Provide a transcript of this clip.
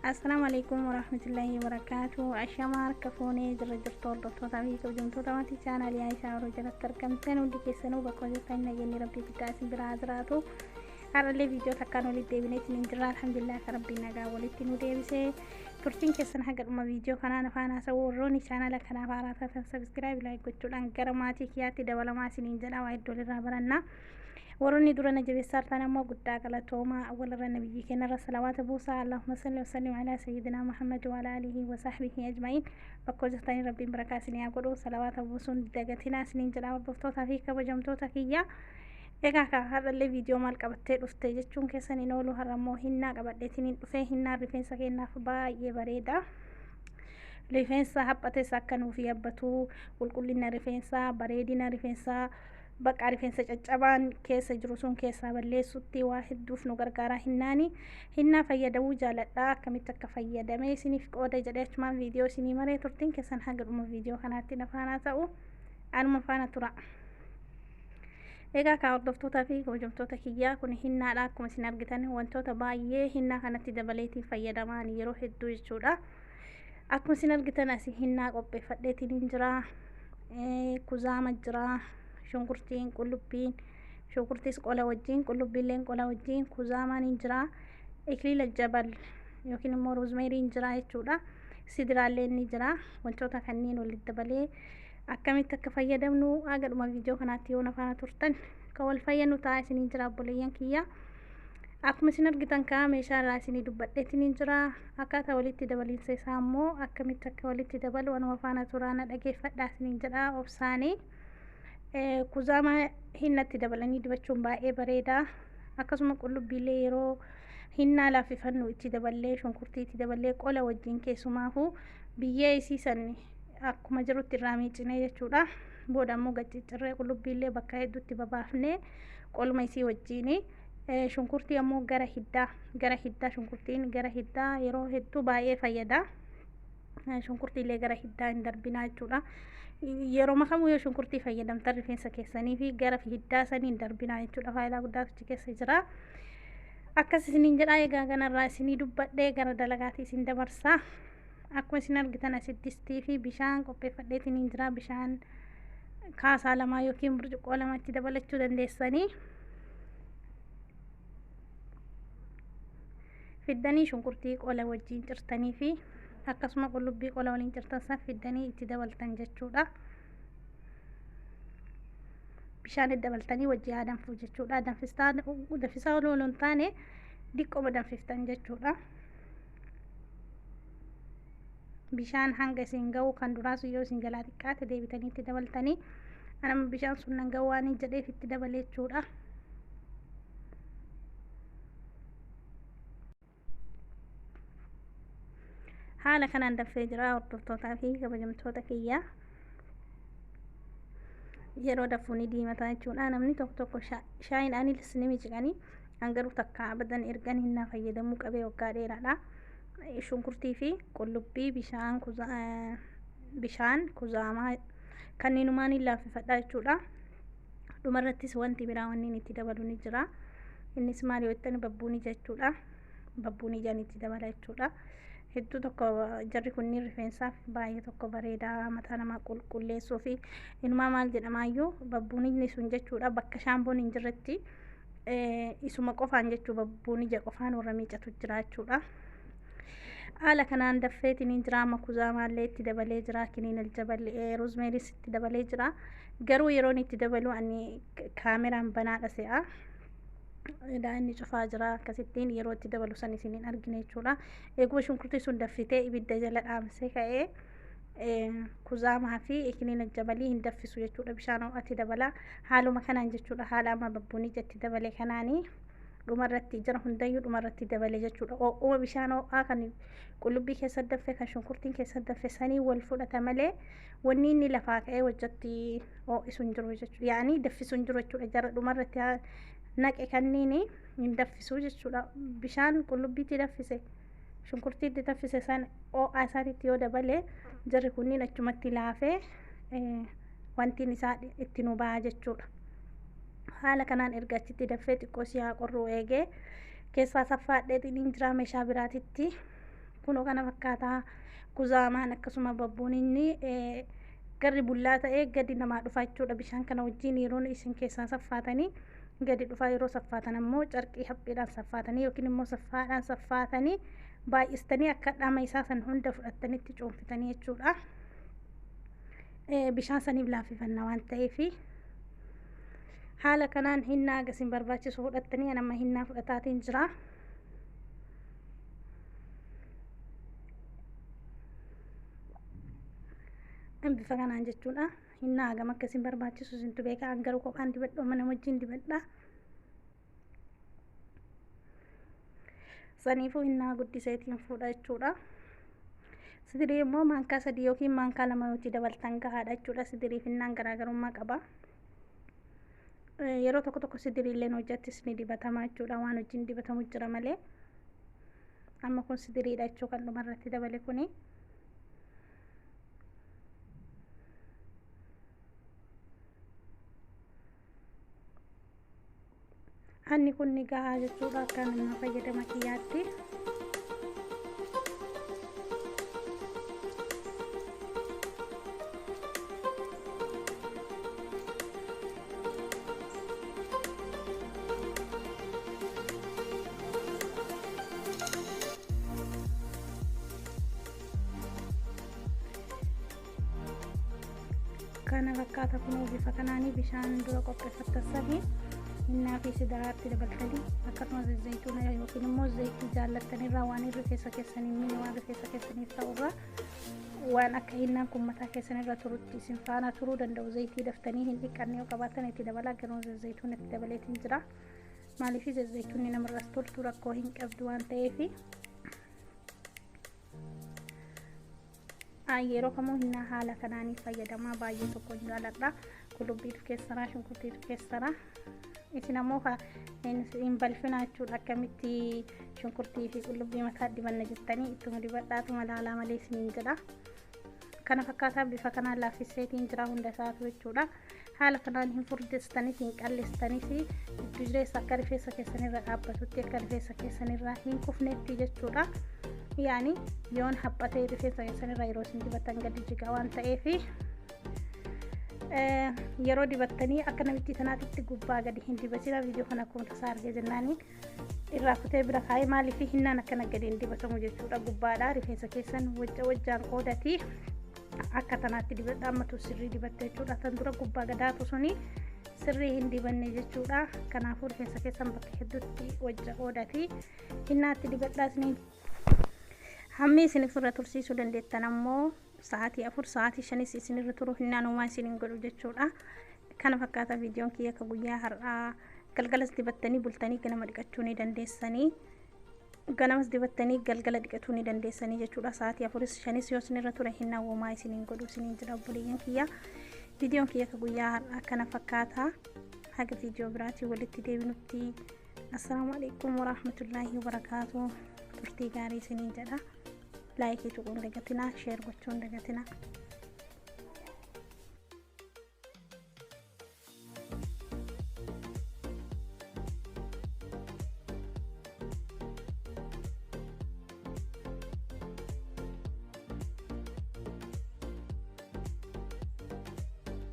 Assalaamu alaikum warahmatullahi wabarakaatu. Ashamaa harka fuunee jirra jirtu hordoftoota fi kabajamtoota maatii chaanaalii Aishaa Yeroo jalatti argamtan hundi keessanuu bakka jirtan nageenyi rabbii guddaa isin biraa haa jiraatu. Har'allee viidiyoo takkaan walitti deebinee isiniin jirra. Alhamdulillah akka rabbiin nagaa walitti nu deebisee turtiin keessan haga dhuma viidiyoo kanaan afaan haasawuu warroonni chaanaala kanaaf haaraa taatan sabiskiraayib laayik gochuudhaan gara maatii kiyyaatti dabalamaa isiniin jedha waa hedduu walirraa baranna. Warroonni dura na jabeessaa jirtan ammoo guddaa galatoomaa. Awwalarra nabiyyii keenyarra salawaata buusaa. Allahumma salli wa sallim alaa sayyidinaa Muhammad wa alaa alihi wa sahbihi ajma'iin. Bakka jirtanii rabbiin barakaa isinii haa godhu. Salawaata buusuun dagatinaa isiniin jedha hordoftootaa fi kabajamtoota kiyya. Egaa kaa har'allee viidiyoo maal qabattee dhufte jechuun keessan hin oolu. Har'a immoo hinnaa qabadheetiin hin dhufe. Hinnaan rifeensa keenyaaf baay'ee bareeda. Rifeensa haphates akka nuuf yabbatu, qulqullina rifeensaa, bareedina rifeensaa, bakka rifeensa caccabaan keessa jiru sun keessaa balleessutti waa hedduuf nu gargaara hinnaani. Hinnaa fayyadamuu jaaladha. Akkamitti akka fayyadame isiniif qooda jedhee achumaan viidiyoo isinii maree turtiin keessan haga dhuma viidiyoo kanaatti na faana ta'u. Anuma faana tura. Egaa kaa hordoftootaa fi kabajamtoota kiyyaa kun hinnaadha. Akkuma isin argitan wantoota baay'ee hinnaa kanatti dabaleetiin fayyadamaan yeroo hedduu jechuudha. Akkuma isin argitan asii hinnaa qopheeffadheetiin hin jira. Kuzaama jira. Shunkurtiin, qullubbiin, shunkurtiis qola wajjin, qullubbiilleen qola wajjin, kuzaamaan hin jira. Ikliila jabal yookiin immoo roozmeeriin jira jechuudha. Sidiraalleen ni jira. Wantoota kanneen walitti dabalee akkamitti akka fayyadamnu haga dhuma viidiyoo kanaatti yoo na faana turtan kan wal fayyadnu ta'a isiniin jira obboleeyyan kiyya. Akkuma isin argitan kaa meeshaa irraa isinii dubbadheetiin hin jira. Akkaataa walitti dabaliinsa isaa immoo akkamitti akka walitti dabalu anuma faana turaa na dhageeffadhaa isiniin jedha obsaanii. Kuzaama hinnatti dabalanii dibachuun baay'ee bareeda. Akkasuma qullubbiillee yeroo hinnaa laaffifannu itti daballee shunkurtii itti daballee qola wajjin keessumaafuu biyyee isiisan akkuma jirutti irraa miicinee jechuudha. Booda immoo gad ciccirree qullubbiillee bakka hedduutti babaafnee qoluma isii wajjin. Shunkurtii ammoo gara hiddaa gara hiddaa shunkurtiin gara hiddaa yeroo hedduu baay'ee fayyada. Shunkurtiillee gara hiddaa hin darbinaa jechuudha. Yeroo makamuu yoo shunkurtii fayyadamtan rifeensa keessanii fi gara hiddaa sanii hin darbinaa jechuudha. Faayidaa guddaatu achi keessa jira. Akkas isiniin jedhaa egaa kanarraa isinii dubbadhee gara dalagaatti isin dabarsa. Akkuma isin argitan asitti distii fi bishaan qopheeffadheetiin hin jira. Bishaan kaasaa lama yookiin burcuqqoo lama itti dabalachuu dandeessanii. Fiddanii shunkurtii qola wajjin cirtanii fi akkasuma qullubbii qola waliin cirtan san fiddanii itti dabaltan jechuudha. Bishaan itti dabaltanii wajjin haa danfuu jechuudha. Danfisaa osoo hin taane diqqoma danfiftan jechuudha. Bishaan hanga isin ga'u kan duraa sun yoo isin jalaa xiqqaate deebitanii itti dabaltanii. Anama bishaan sun nan ga'u waan jedheef itti dabale jechuudha. Haala kanaan danfee jira hordoftootaa fi kabajamtoota kiyya. Yeroo danfuu ni diimata jechuudha. Namni tokko tokko shaayiidhaanis ni miciqanii an garuu takka abadan ergan hinnaa fayyadamuu qabee waggaa dheeraadha. Shunkurtii fi qullubbii bishaan bishaan kuzaamaa kanneenumaan hin laaffifadha jechuudha. Dhumarrattis wanti biraa wanni itti dabalu ni jira. Innis maal yoo jettan babbuuni jechuudha. Babbuun ijaan itti dabala jechuudha. Hedduu tokko jarri kunniin rifeensaaf baay'ee tokko bareedaa mataa namaa qulqulleessuu fi inumaa maal jedhamaayyuu babbuun inni sun jechuudha bakka shaampoon hin jirretti isuma qofaan jechuu babbuun ija qofaan warra miicatu jira jechuudha. Haala kanaan daffeetiin hin jira amma kuzaamaallee itti dabalee jira kiniin aljaballee roozmeeris itti dabalee jira. Garuu yeroon itti dabalu ani kaameraan banaadha se'a. Edaa inni cufaa jira akkasittiin yeroo itti dabalu san isin hin argine jechuudha. Eeguma shunkurtii sun daffitee ibidda jala dhaamsee ka'ee kuzaamaa fi kiniin aljabalii hin daffisu jechuudha. Bishaan ho'aatti dabala. Haaluma kanaan jechuudha. Haala amma babbuun ija itti dabale kanaanii dhumarratti jara hundayyuu dhumarratti dabale jechuudha. Ho'uma bishaan ho'aa kan qullubbii keessa daffe kan shunkurtiin keessa daffe sanii wal fudhata malee wanni inni lafaa ka'ee hojjatti ho'isu hin jiru jechuudha. Yaa'anii daffisu hin jiru jechuudha. Jara dhumarratti naqe kanniin hin daffisu jechuudha. Bishaan qullubbiitti daffise shunkurtiitti daffise san ho'aa isaatitti yoo dabale jarri kunniin achumatti laafee wantiin isaa itti nu ba'a jechuudha. Haala kanaan erga achitti daffee xiqqoo si haa qorruu eegee keessaa saffaadheetiin hin jira meeshaa biraatitti Kunoo kana fakkaataa kuzaamaan akkasuma babbuun inni garri bullaa ta'ee gadi namaa dhufa jechuudha. Bishaan kana wajjin yeroo isin keessaa saffaatanii gadi dhufaa, yeroo saffaatan ammoo carqii haphiidhaan saffaatanii yookiin immoo saffaadhaan saffaatanii baay'istanii akka dhama isaa san hunda fudhattanitti cuunfitanii jechuudha. Bishaan saniif laaffifanna waan ta'eef haala kanaan hinnaa agasin barbaachisu fudhattanii anamma hinnaa fudhataatiin jira. Bifa kanaan jechuudha. Hinnaa hagam akkasiin barbaachisu isintu beeka. An garuu kophaan dibadhu mana wajjin dibadha. Saniifuu hinnaa guddiseetiin fuudha jechuudha. Sidirii immoo maankaa 3 yookiin maankaa 2 yoo dabaltan gahaadha jechuudha. Sidiriif hinnaan garaagarummaa qaba. Yeroo tokko tokko sidirii illee hojjattis ni dibatama jechuudha. Waan wajjin dibatamu jira malee. Amma kun sidiriidha jechuu kan dhumarratti dabale kuni. Hanni kun ni gahaa jechuudha akka nama fayyadama kiyyaatti. Kana fakkaata kunoo bifa kanaanii bishaan dura qopheeffattan sanii hinnaa fi sidaraatti dabaltanii akkasumas zayituuna yookiin immoo zayitii jaallattanirraa waan rifeensa keessanii mini waan rifeensa keessaniif ta'urraa waan akka hinnaan kun mataa keessanirra turutti isin faana turuu danda'u zayitii daftanii hin dhiqanne yoo qabaatan itti dabalaa. Garuu zayituun itti dabaleetiin jira. Maaliif zayituunni namarras toltu rakkoo hin qabdu waan ta'eef yeroo kamuu hinnaa haala kanaanii fayyadamaa baay'ee tokko jaaladha. Qullubbiitu keessaraa, shunkurtiitu keessaraa. Isin ammoo hin balfinaa jechuudha. Akkamitti shunkurtii fi qullubbii mataa dibanna jettanii ittuma dibadhaatuma laalaa malee isiniin jedha. Kana fakkaataa bifa kanaan laaffiseetiin jira hunda isaatu jechuudha. Haala kanaan hin furdistanis hin qallistanis giddu jireessa akka rifeensa keessanirra dhaabbatutti akka rifeensa keessanirra hin kufnetti jechuudha. Yaani yoon haphatee rifeensa keessanirra yeroo isin dibatan gadi jigaa waan ta'eef yeroo dibattanii akka namitti tanaatitti gubbaa gadi hin dibatina. Viidiyoo kana akkuma tasaa argee jennaanii irraa kutee bira kaa'ee maaliif hinnaan akkana gadi hin dibatamu jechuudha. Gubbaadha rifeensa keessan wajja wajjaan qoodatii akka tanaatti dibadha. Ammatu sirrii dibatte jechuudha. Tan dura gubbaa gadaatu suni sirrii hin dibanne jechuudha. Kanaafuu rifeensa keessan bakka hedduutti wajja qoodatii hinnaatti dibadhaa. Isin hammi isin ofirra tursiisuu dandeettan ammoo sa'aatii 4 sa'aatii 5 isinirra turu hinnaan uumaa isin hin godhu jechuudha. Kana fakkaata viidiyoon kiyya akka guyyaa har'aa. Galgalas dibattanii bultanii ganama dhiqachuu ni dandeessanii. Ganamas dibattanii galgala dhiqachuu ni dandeessanii jechuudha. Sa'aatii 4 5 yoo isinirra ture hinnaan uumaa isin hin godhu isiniin jira obboleeyyan kiyya. Viidiyoon kiyya akka guyyaa har'aa kana fakkaata. Haga viidiyoo biraatiin walitti deebinutti assalaamu alaikum warahmatullaahi wabarakaatu. Turtii gaarii isiniin jedha. Laayikii tuquun dagatinaa, sheer gochuun dagatinaa.